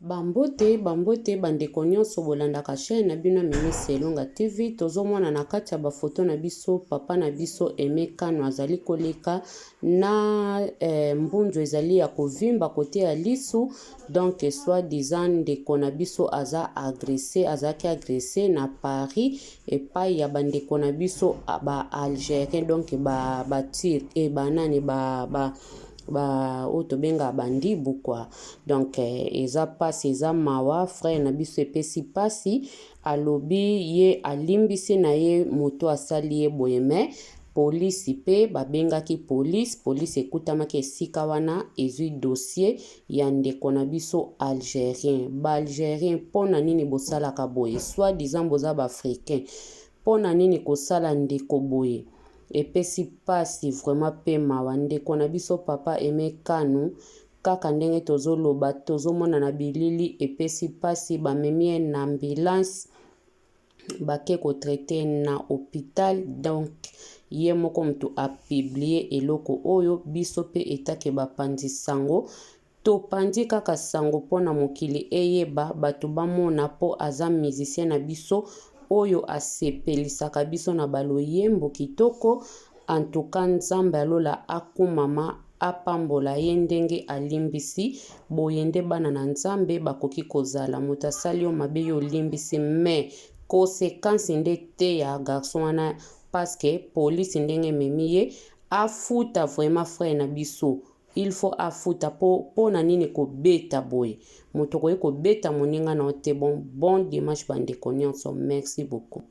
Ba mbote, ba mbote ba ndeko nionso bolandaka chaine na bino ya Mimi Selunga TV. Tozomona na kati ya ba photo na biso papa na biso Aime Kano azali koleka na mbunzu ezali ya kovimba kote ya lisu. Donc soit disant ndeko na biso aza agressé, azalaki agressé na Paris epai ya bandeko na biso ba Algérien, donc ba Turc e banani ba ba oyo tobengaka bandibu quoi. Donc eza mpasi, eza mawa. Frère na biso epesi mpasi. Alobi ye alimbisi na ye moto asali ye boye, mais polisi mpe babengaki polise. Polise ekutamaki esika wana, ezwi dossier ya ndeko na biso algérien. Ba Algérien, mpo na nini bosalaka boye? Soit disant boza ba Africain, mpo na nini kosala ndeko boye? Epesi mpasi vraiment mpe mawa. Ndeko na biso papa Aime Kanu, kaka ndenge tozoloba, tozomona na bilili, epesi mpasi. Bamemi ye na ambulance, bake kotraiter na hôpital. Donc ye moko moto apublier eloko oyo. Biso mpe etake bapanzi sango, topandi kaka sango mpona mokili eyeba, bato bamona, mpo aza musicien na biso oyo asepelisaka biso na baloyembo kitoko. Antuka Nzambe alola akumama, apambola ye ndenge alimbisi boye. Nde bana na Nzambe bakoki kozala. Moto asali yo mabe, yo olimbisi, mais conséquence nde te ya garçon wana, parce que polisi ndenge ememi ye, afuta vraiment. Frère na biso, il faut afuta. Mpo na nini kobeta boye? Moto okoki kobeta moninga na yo te. Bon, bon dimanche bandeko nyonso, merci beaucoup.